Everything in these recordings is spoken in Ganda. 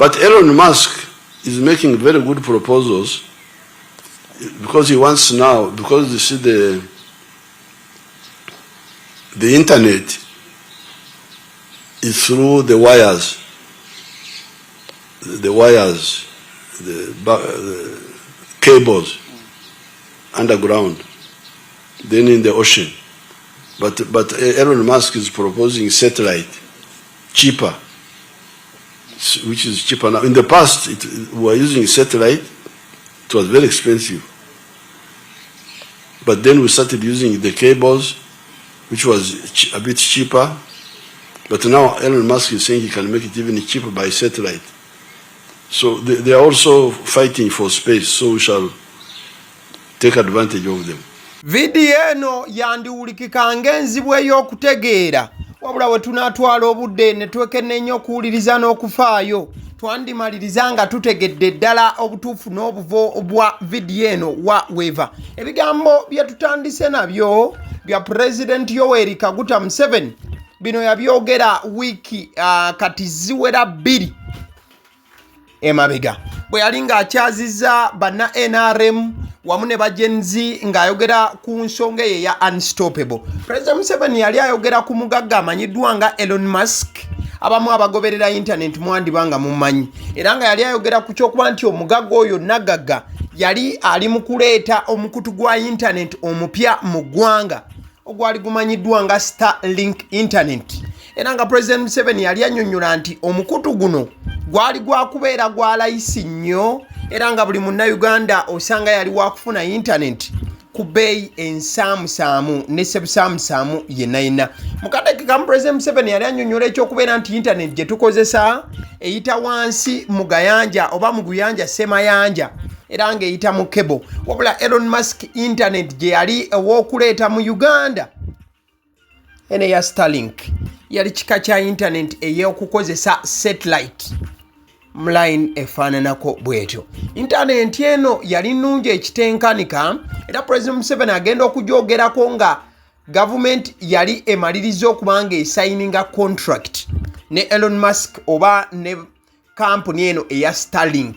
But Elon Musk is making very good proposals because he wants now, because you see the internet is through the wires, the cables underground, then in the ocean. But Elon Musk is proposing satellite, cheaper, which is cheaper now. In the past, we were using satellite, it was very expensive. But then we started using the cables, which was a bit cheaper. But now Elon Musk is saying he can make it even cheaper by satellite. So they are also fighting for space, so we shall take advantage of them. Vidiyo eno yandiwulikika ng'enzibu ey'okutegeera, wabula we tunaatwala obudde ne twekenneenya okuwuliriza n'okufaayo, twandimaliriza nga tutegedde ddala obutuufu n'obuvo bwa vidiyo eno wa weeva. Ebigambo bye tutandise nabyo bya Pulezidenti Yoweri Kaguta Museveni. Bino yabyogera wiiki kati ziwera 2 emabega bwe yali ng'akyazizza banna NRM wamu ne bagenzi, ng'ayogera ku nsonga eyo eya unstoppable. President Museveni yali ayogera ku mugagga amanyiddwa nga Elon Musk. Abamu abagoberera intaneti mwandiba nga mumanyi, era nga yali ayogera ku kyokuba nti omugagga oyo nagagga yali ali mu kuleeta omukutu gwa intaneti omupya mu ggwanga ogwali gumanyiddwa nga Starlink internet. Era nga President Museveni yali annyonnyola nti omukutu guno gwali gwakubeera gwa layisi nnyo, era nga buli Munnayuganda osanga yali wakufuna intaneti ku bbeeyi ensaamusaamu ne sebusaamusaamu yenna yenna. Mu kadde kamu, President Museveni yali annyonnyola ekyokubeera nti intaneti gye tukozesa eyita wansi mu gayanja oba mu guyanja semayanja, era ng'eyita mu cable, wabula Elon Musk internet gye yali ow'okuleeta mu Uganda eno eya Starlink yali kika kya internet ey'okukozesa satellite line efaananako bwetyo. Intaneti eno yali nnungi ekitenkanika, era President Museveni agenda okugyogerako nga gavumenti yali emaliriza okuba nga esayininga contract ne Elon Musk oba ne kampuni eno eya Starlink.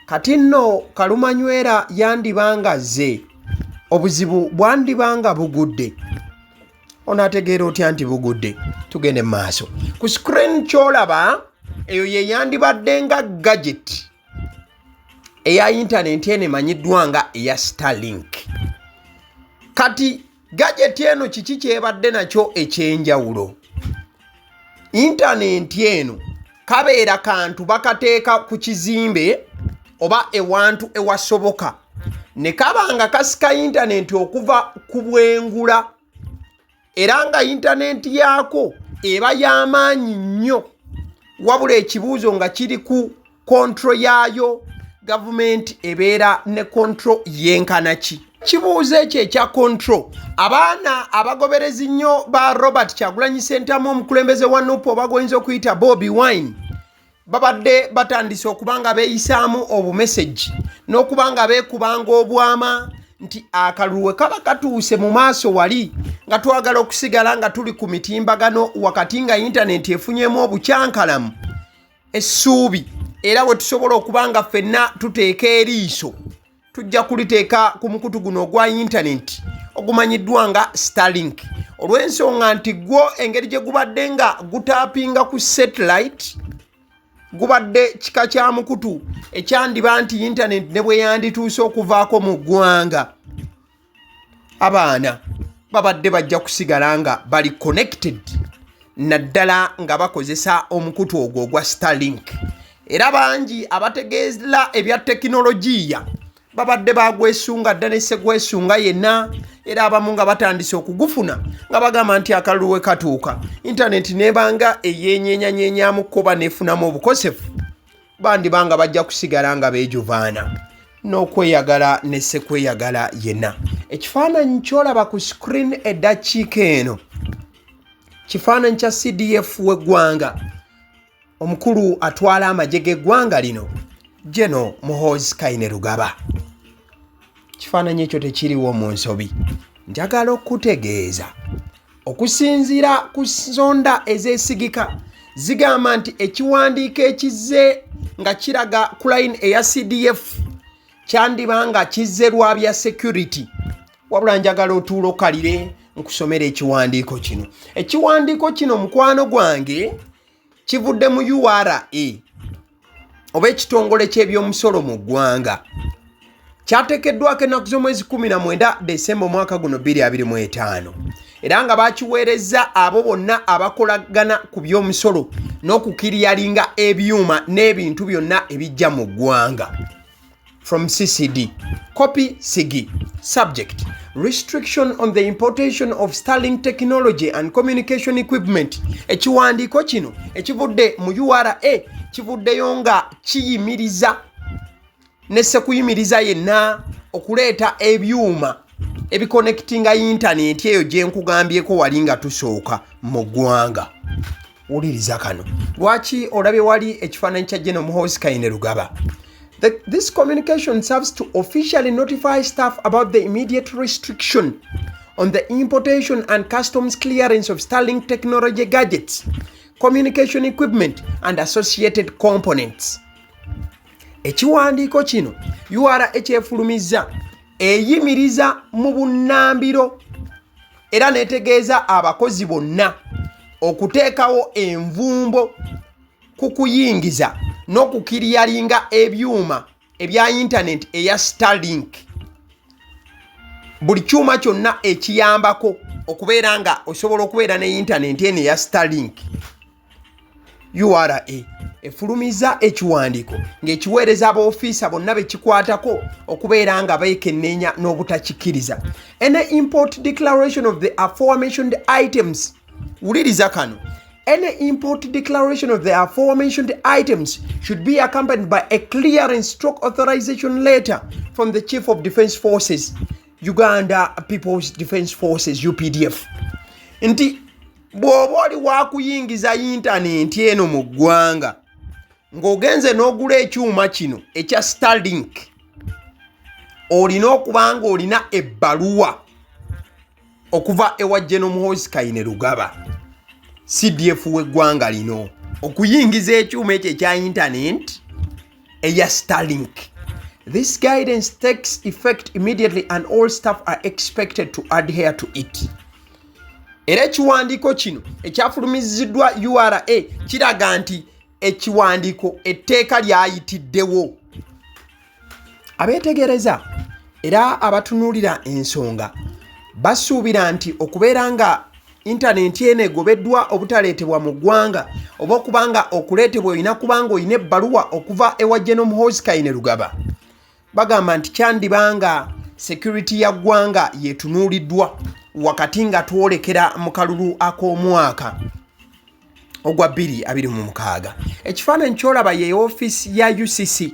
Kati nno kalumanywera yandiba nga ze obuzibu bwandiba nga bugudde. Onaategeera otya nti bugudde? Tugende mu maaso. Ku screen kyolaba eyo ye yandibadde nga gadget eya intaneti eno emanyiddwa nga eya Starlink. Kati gadget eno kiki kyebadde nakyo ekyenjawulo? Intaneti eno kabeera kantu bakateeka ku kizimbe oba ewantu ewasoboka ne kaba nga kasika intaneti okuva ku bwengula, era nga intaneti yaako eba y'amaanyi nnyo. Wabula ekibuuzo nga kiri ku control yaayo, gavumenti ebeera ne control yenkana ki? Kibuuzo ekyo ekya control, abaana abagoberezi nnyo ba Robert Kyagulanyi Sentamu, omukulembeze wa NUP oba goyinza okuyita Bobi Wine, babadde batandise okuba nga beeyisaamu obumesagi n'okuba nga beekubanga obwama nti akalulu we kaba katuuse mu maaso wali nga twagala okusigala nga tuli ku mitimbagano wakati nga intaneti efunyemu obukyankalamu, essuubi era we tusobola okuba nga ffenna tuteeka eriiso tujja kuliteeka ku mukutu guno ogwa intaneti ogumanyiddwa nga Starlink, olw'ensonga nti gwo engeri gye gubadde nga gutaapinga ku satellite, gubadde kika kya mukutu ekyandiba nti intaneti ne bwe yandituuse okuvaako mu ggwanga, abaana babadde bajja kusigala nga bali connected, naddala nga bakozesa omukutu ogwo ogwa Starlink. Era bangi abategeera ebya tekinologiya babadde bagwesunga dda ne segwesunga yenna, era abamu nga batandise okugufuna nga bagamba nti akalulu we katuuka intaneti nebanga eyenyenyanyenyamu kuba nefunamu obukosefu, bandiba nga bajja kusigala nga beejuvaana n'okweyagala ne sekweyagala yenna. Ekifaananyi kyolaba ku screen eddakiika eno kifaananyi kya CDF w'eggwanga omukulu atwala amagye g'eggwanga lino, General Muhoozi Kainerugaba. Kifaananyi ekyo tekiriwo mu nsobi. Njagala okutegeeza, okusinziira ku nsonda ezeesigika, zigamba nti ekiwandiiko ekizze nga kiraga ku line eya CDF kyandiba nga kizze lwa bya security. Wabula njagala otuula okalire nkusomera ekiwandiiko kino. Ekiwandiiko kino, mukwano gwange, kivudde mu URA oba ekitongole ky'ebyomusolo mu ggwanga. Kyateekeddwako ennaku z'omwezi 19 Desemba omwaka guno 2025, era nga bakiweerezza abo bonna abakolagana ku by'omusolo n'okukiriyalinga ebyuma n'ebintu byonna ebijja mu ggwanga. From CCD, copy SIGI. Subject: restriction on the importation of Starlink technology and communication equipment. Ekiwandiiko kino ekivudde mu URA kivuddeyo nga kiyimiriza ne sekuyimiriza yenna okuleeta ebyuma ebiconnectinga yintaneti eyo gye nkugambyeko wali nga tusooka mu ggwanga. Wuliriza kano. Lwaki olabye wali ekifaananyi kya General Muhoozi Kainerugaba? This communication serves to officially notify staff about the immediate restriction on the importation and customs clearance of Starlink technology gadgets, communication equipment and associated components. Ekiwandiiko kino URA ekyefulumizza eyimiriza mu bunnambiro era n'etegeeza abakozi bonna okuteekawo envumbo ku kuyingiza n'okukiriyalinga ebyuma ebya intaneti eya Starlink, buli kyuma kyonna ekiyambako okubeera nga osobola okubeera ne intaneti eno eya Starlink. URA efulumiza ekiwandiiko ng'ekiweereza aboofiisa bonna bekikwatako okubeera nga beekenneenya n'obutakikkiriza. Any import declaration of the aforementioned items, wuliriza kano, any import declaration of the aforementioned items should be accompanied by a clearance stroke authorization letter from the Chief of Defence Forces, Uganda People's Defence Forces, UPDF. Nti bw'oba oli wakuyingiza yintanenti eno mu ggwanga ng'ogenze n'ogula ekyuma kino ekya Starlink, olina okuba nga olina ebbaluwa okuva ewa General Muhoozi Kainerugaba, CDF w'eggwanga lino, okuyingiza ekyuma ekyo ekya intaneti eya Starlink. This guidance takes effect immediately and all staff are expected to adhere to it. Era ekiwandiiko kino ekyafulumiziddwa URA kiraga nti ekiwandiiko etteeka lyayitiddewo. Abeetegereza era abatunuulira ensonga basuubira nti okubeera nga intaneti eno egobeddwa obutaleetebwa mu ggwanga, oba okuba nga okuleetebwa olina kuba nga olina ebbaluwa okuva ewa General Muhoozi Kainerugaba, bagamba nti kyandiba nga security ya ggwanga yetunuuliddwa wakati nga twolekera mu kalulu ak'omwaka ogwa 2026. Ekifaananyi kyolaba ye ofiisi ya UCC,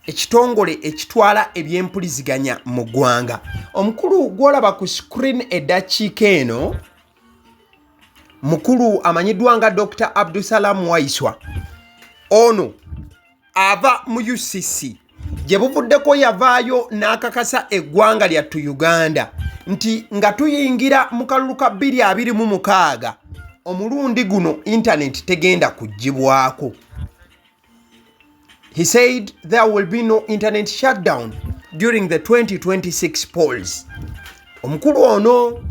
ekitongole ekitwala ebyempuliziganya mu ggwanga. Omukulu gw'olaba ku screen eddakiika eno mukulu amanyiddwa nga Dr Abdusalam Waiswa. Ono ava mu UCC. Gye buvuddeko yavaayo n'akakasa eggwanga lyattu Uganda nti nga tuyingira mu kalulu ka 2026, omulundi guno intaneti tegenda kugibwako. He said there will be no internet shutdown during the 2026 polls. Omukulu ono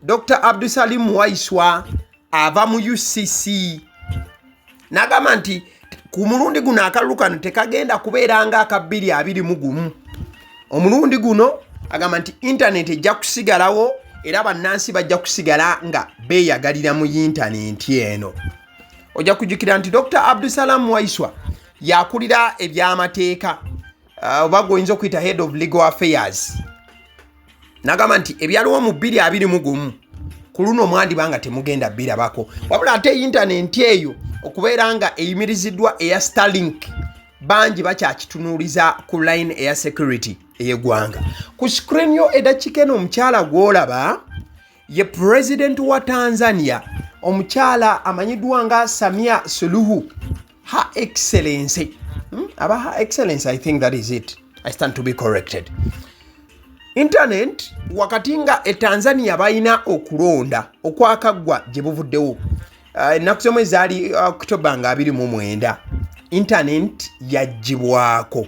Dr Abdusalim Waiswa ava mu UCC n'agamba nti ku mulundi guno akalulu kano tekagenda kubeera nga aka 2021. Omulundi guno agamba nti intaneti ejja kusigalawo era bannansi bajja kusigala nga beeyagalira mu yintaneti eno. Ojja kujjukira nti Dr Abdusalam Waiswa yakulira ebyamateeka, oba gweoyinza okuyita head of legal affairs. Nagamba nti ebyaliwo mu 2021 ku luno mwandiba nga temugenda birabako. Wabula ate intaneti eyo okubeera nga eyimiriziddwa eya Starlink, bangi bakyakitunuuliza ku line eya security ey'eggwanga. Ku screen yo eddakiika eno omukyala gw'olaba ye president wa Tanzania, omukyala amanyiddwa nga Samia Suluhu, Her Excellency, Aba Her Excellence, I think that is it, I stand to be corrected. Internet wakati nga e Tanzania balina okulonda okwakaggwa gye buvuddewo, ennaku zomwe zaali October nga 29. Internet yaggyibwako.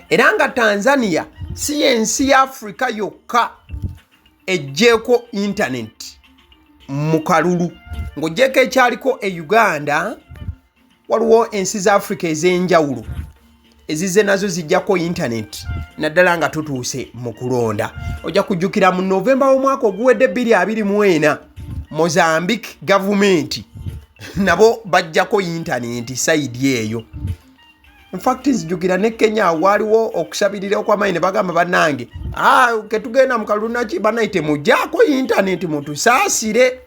Era nga Tanzania si y'ensi ya Afrika yokka eggyeeko internet mu kalulu. Ng'oggyeko ekyaliko e Uganda, waliwo ensi za Afrika ez'enjawulo ezizze nazo zijjako internet, naddala nga tutuuse mu kulonda. Ojja kujjukira mu Novemba w'omwaka oguwedde 2024, Mozambique gavumenti nabo bajjako intaneti side eyo. Infact nzijukira ne Kenya waaliwo okusabirira okwamaanyi ne bagamba, bannange, ah, ketugenda mu kalulu naki, bannaye temuggyako intaneti, mutusaasire,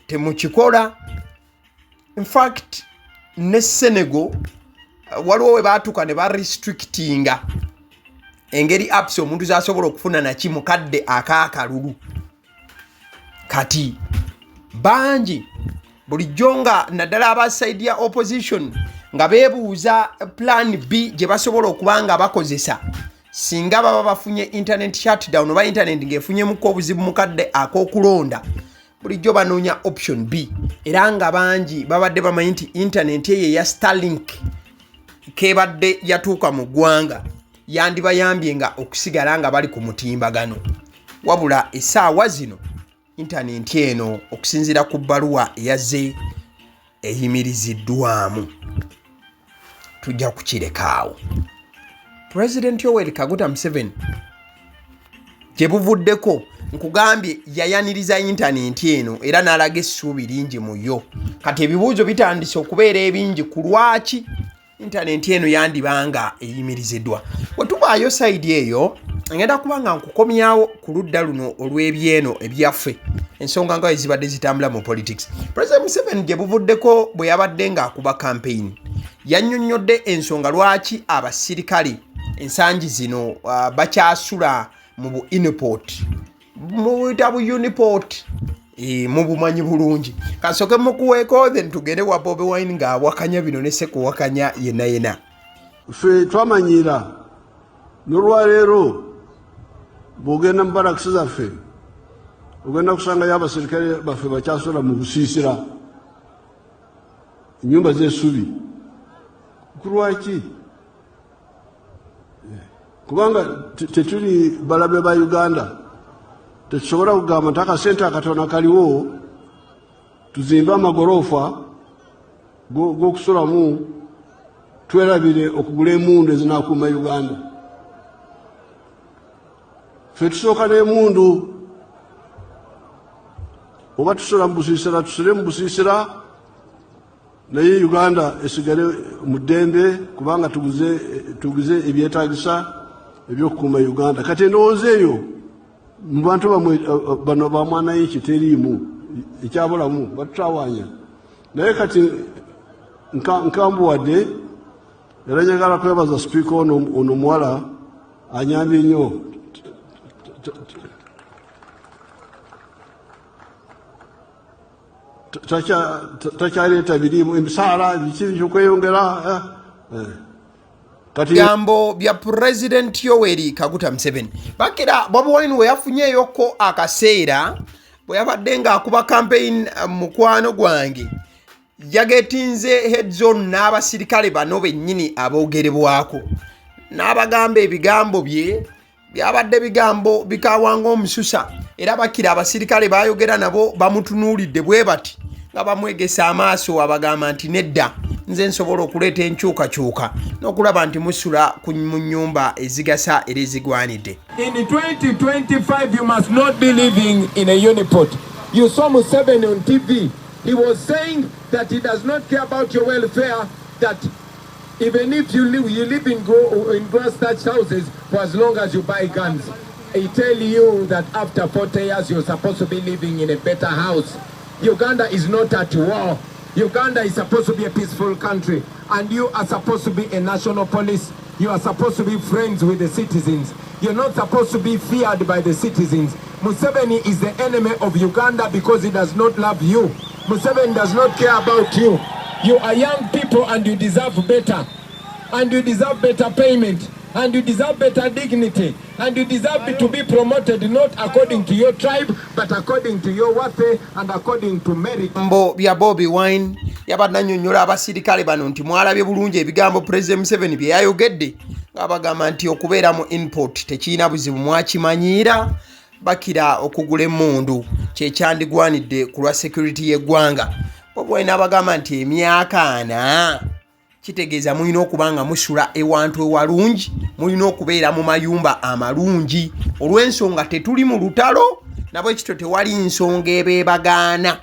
temukikola. Infact ne Senegal waliwo we baatuuka ne barestrictinga engeri apps omuntu zasobola okufuna naki mu kadde ak'akalulu. Kati bangi bulijjo nga naddala aba side ya opposition nga beebuuza plan B gye basobola okuba nga bakozesa singa baba bafunye internet shutdown oba internet ng'efunyemuko obuzibu mu kadde ak'okulonda. Bulijjo banoonya option B, era nga bangi babadde bamanyi nti internet eyo eya Starlink kebadde yatuuka mu ggwanga yandibayambye nga okusigala nga bali ku mutimbagano. Wabula essaawa zino intaneti eno, okusinziira ku bbaluwa eyazze eyimiriziddwamu, tujja kukirekaawo. Pulezidenti Yoweri Kaguta Museveni gye buvuddeko nkugambye yayaniriza intaneti eno era n'alaga essuubi lingi mu yo. Kati ebibuuzo bitandise okubeera ebingi ku lwaki intaneti eno yandibanga eyimiriziddwa. Bwe tubaayo side eyo, ngenda kuba nga nkukomyawo ku ludda luno olw'ebyeno ebyaffe, ensonga nga ezibadde zitambula mu politics. President Museveni gye buvuddeko bwe yabadde ng'akuba campaign yannyonnyodde ensonga lwaki abasirikale ensangi zino bakyasula mu bu uniport, muyita bu uniport, e, mubumanyi bulungi. Kasooke mukuweeko, then tugende wa Bobi Wine ng'awakanya bino ne sekuwakanya yenna yena. Ffe twamanyira n'olwaleero bw'ogenda mu barakisi zaffe ogenda kusangayo abasirikale baffe bakyasula mu busiisira, ennyumba z'essubi. Kulwaki? Kubanga tetuli balabe ba Uganda. Tetusobola kugamba nti akasente akatono kaliwo tuzimbe amagoroofa g'okusulamu, twerabire okugula emundu ezinakuuma Uganda. Ffe tusooka n'emundu. Oba tusula mu busiisira, tusule mu busiisira, naye Uganda esigale mu ddembe, kubanga tuguze ebyetagisa ebyokukuuma Uganda. Kati endowooza eyo mu bantu bamwe bano bamwanayinki teriimu, ekyabulamu batutawanya. Naye kati nkambuwadde era njagala kwebaza sipiika ono, ono omuwala anyambye nnyo. Takyaleeta biriimu emisaala biki byokweyongera kati. Bigambo bya Pulezidenti Yoweri Kaguta Museveni. Bakira Bobi Wine we yafunyeyoko akaseera bwe yabadde ng'akuba campaign, mukwano gwange yagetinze heads-on n'abasirikale bano bennyini aboogerebwako, n'abagamba ebigambo bye byabadde bigambo bikaawa ng'omususa. Era bakira abasirikale bayogera nabo bamutunuulidde bwe bati nga bamwegesa amaaso, abagamba nti nedda, nze nsobola okuleeta enkyukakyuka n'okulaba nti musula mu nnyumba ezigasa era ezigwanidde. In 2025, you must not be living in a uniport. You saw Museveni on TV. He was saying that he does not care about your welfare, that even if you live in grass thatched houses for as long as you buy guns. He tell you that after 40 years, you're supposed to be living in a better house. Uganda is not at war. Uganda is supposed to be a peaceful country, and you are supposed to be a national police. You are supposed to be friends with the citizens. You're not supposed to be feared by the citizens. Museveni is the enemy of Uganda because he does not love you. Museveni does not care about you. You are young people and you deserve better. And you deserve better payment. And you deserve better dignity. And you deserve to be promoted not according to your tribe, but according to your worth and according to merit. Mbo bya Bobi Wine yabadde annyonnyola abasirikale bano nti mwalabye bulungi ebigambo Pulezidenti Museveni bye yayogedde ng'abagamba nti okubeera mu input tekirina buzibu mwakimanyiira bakira okugula emmundu kyekyandigwanidde ku lwa security y'eggwanga. Bobi Wine abagamba nti emyaka 40 kitegeeza mulina okuba nga musula ewantu ewalungi, mulina okubeera mu mayumba amalungi olw'ensonga tetuli mu lutalo, nabwekityo tewali nsonga ebeebagaana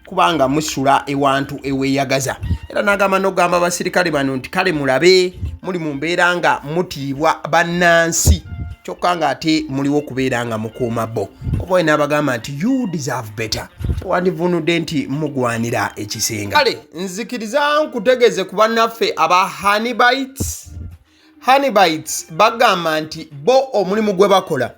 kubanga musula ewantu eweeyagaza. Era n'agamba n'okugamba abasirikale bano nti kale mulabe muli mu mbeera nga mutiibwa bannansi kyokka ng'ate muliwo okubeera nga mukuuma bo. Oba olina abagamba nti you deserve better, kyewandivunudde nti mugwanira ekisinga. Kale nzikiriza nkutegeeze ku bannaffe aba Honeybites. Honeybites bagamba nti bo omulimu gwe bakola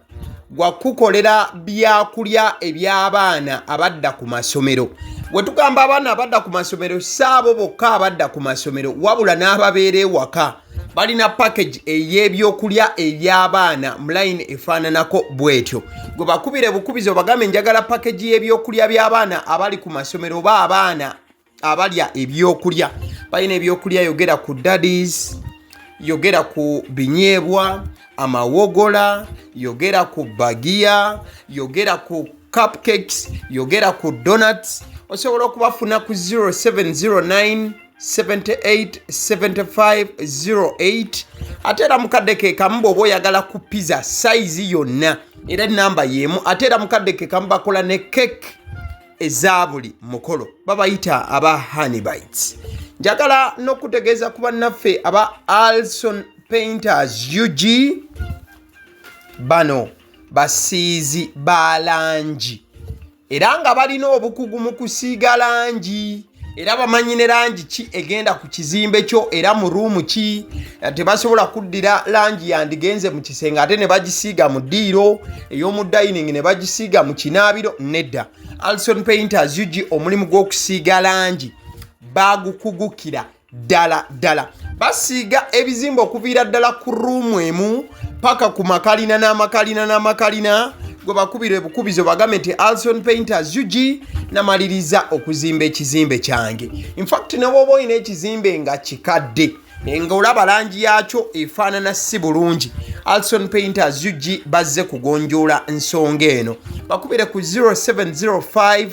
gwa kukolera byakulya eby'abaana abadda ku masomero. Bwe tugamba abaana abadda ku masomero, si abo bokka abadda ku masomero, wabula n'ababeera ewaka. Balina package ey'ebyokulya eby'abaana mu line efaananako bw'etyo. Gwe bakubire bukubizi obagambe njagala package y'ebyokulya by'abaana abali ku masomero oba abaana abalya ebyokulya. Balina ebyokulya, yogera ku daddies, yogera ku binyeebwa, amawogola, yogera ku bagiya, yogera ku cupcakes, yogera ku donuts. Osobola okubafuna ku 0709 78 75 08. Ate era mukadde ke kamu bw'oba oyagala ku pizza sayizi yonna, era enamba y'emu. Ate era mukadde ke kamu bakola ne cake eza buli mukolo, babayita aba Honeybites. Njagala n'okutegeeza ku bannaffe aba Alson Painters UG. Bano basiizi ba langi era nga balina obukugu mu kusiiga langi, era bamanyi ne langi ki egenda ku kizimbe kyo era mu ruumu ki. Tebasobola kuddira langi yandigenze mu kisenge ate ne bagisiiga mu ddiiro, ey'omu dining ne bagisiiga mu kinaabiro. Nedda, Alson Painters UG omulimu gw'okusiiga langi bagukugukira ddala ddala. Basiiga ebizimbe okuviira ddala ku ruumu emu paka ku makalina n'amakalina n'amakalina. Gwe bakubira ebukubizo bagambe nti Alson Painters UG namaliriza okuzimba ekizimbe kyange. Infact ne bw'oba olina ekizimbe nga kikadde nga olaba langi yakyo efaanana si bulungi, Alson Painters UG bazze kugonjoola nsonga eno. Bakubire ku 0705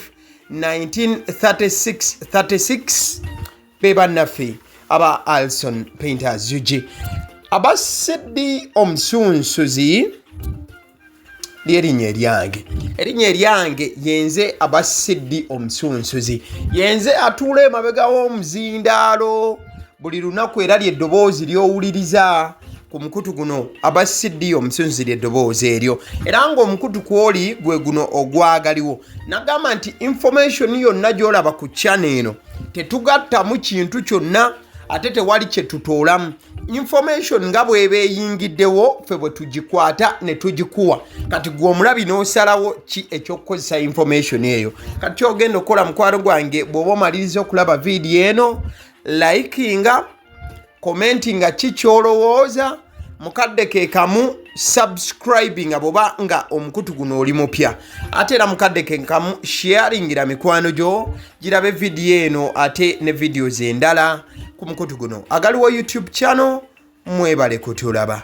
1936 36. Be bannaffe aba Alson Painters UG. Abasiddi omusunsuzi lyerinnya eryange, erinnya eryange yenze Abasiddi omusunsuzi, yenze atuula emabega w'omuzindaalo buli lunaku, era lyeddoboozi ly'owuliriza ku mukutu guno. Abasiddi omusunsuzi lyeddoboozi eryo, era ng'omukutu kwoli gwe guno ogwagaliwo. Nagamba nti information yonna gy'olaba ku channel eno tetugattamu kintu kyonna ate tewali kye tutoolamu. Information nga bw'eba eyingiddewo, ffe bwe tugikwata ne tugikuwa. Kati gwe omulabi n'osalawo ki ekyokukozesa information eyo. Kati kyogenda okukola, mukwano gwange, bw'oba omaliriza okulaba vidiyo eno, likinga, commentinga ki kyolowooza, mukadde ke kamu subscribinga bw'oba nga omukutu guno oli mupya. Ate era mukadde ke kamu sharingira mikwano gyo girabe vidiyo eno ate ne videos endala ku mukutu guno agaliwo YouTube channel. Mwebale kutulaba.